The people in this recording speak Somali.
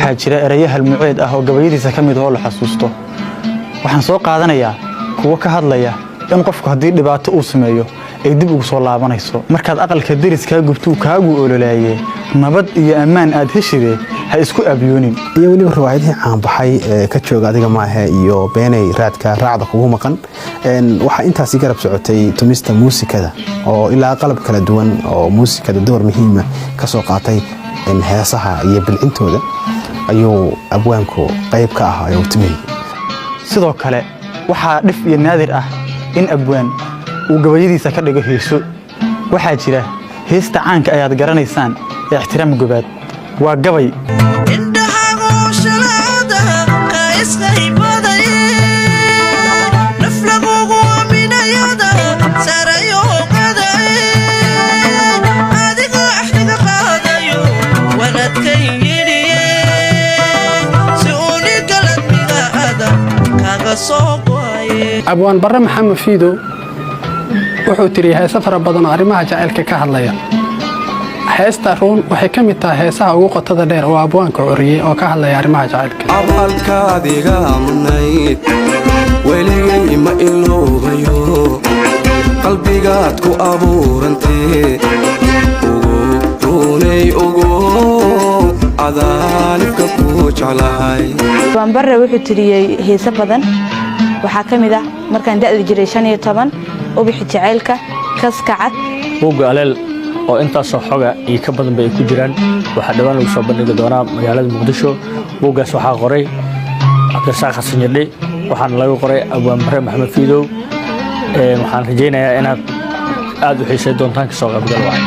Waxaa jira erayo halmuceed ah oo gabayadiisa ka mid oo la xasuusto. Waxaan soo qaadanayaa kuwo ka hadlaya in qofku haddii dhibaato uu sameeyo ay dib ugu soo laabanayso. Markaad aqalka deriskaa gubtuu kaagu ololaaye, nabad iyo ammaan aad heshide, ha isku abyoonin. Iyo weliba riwaayadihii caanbaxay ee Ka Jooga Adiga Maahe iyo Beenay Raadka Raacda Kugu Maqan. Waxaa intaasi garab socotay tumista muusikada oo ilaa qalab kala duwan oo muusikada door muhiima ka soo qaatay heesaha iyo bilcintooda ayuu abwaanku qayb ka ahaa oo tumiyey. Sidoo kale waxaa dhif iyo naadir ah in abwaan uu gabayadiisa ka dhigo heeso. Waxaa jira heesta caanka ayaad garanaysaan ee Ixtiraam Gobaad, waa gabay. Indhahagu shalaada ka isqaybaday, naf lagugu aaminayada sarayogaday, adigoo axdiga qaadayo wanadkan yidhiye, si unigaladmiga ada kaga soo go'aye. Abwaan Barre Maxamed Fiidow wuxuu tiri heese fara badan oo arrimaha jacaylka ka hadlaya. Heesta Ruun waxay ka mid tahay heesaha ugu qotada dheer oo abwaanka curiyey oo ka hadlaya arrimaha jacaylka. Abaalkaadiga mudnayd weligay ma iloobayo, qalbigaad ku abuurantee, ugu runay, ugu cadaalibka ku jeclahay. Abwaan Barre wuxuu tiriyey heese badan. Waxaa ka mid ah Markaan da'da jiray 15, Ubixi Jacaylka, Kaska Cad. Buugga Aleel oo intaasoo xoga iyo ka badanba ay ku jiraan waxaa dhowaan lagu soo bandhigi doonaa magaalada Muqdisho. Buuggaas waxaa qoray Cabdirasaaq Xasan Yardhi, waxaana laga qoray abwaan Barre Maxamed Fiidow. Waxaan rajaynayaa inaad aad u xiisay doontaan kasoo qaybgal waay.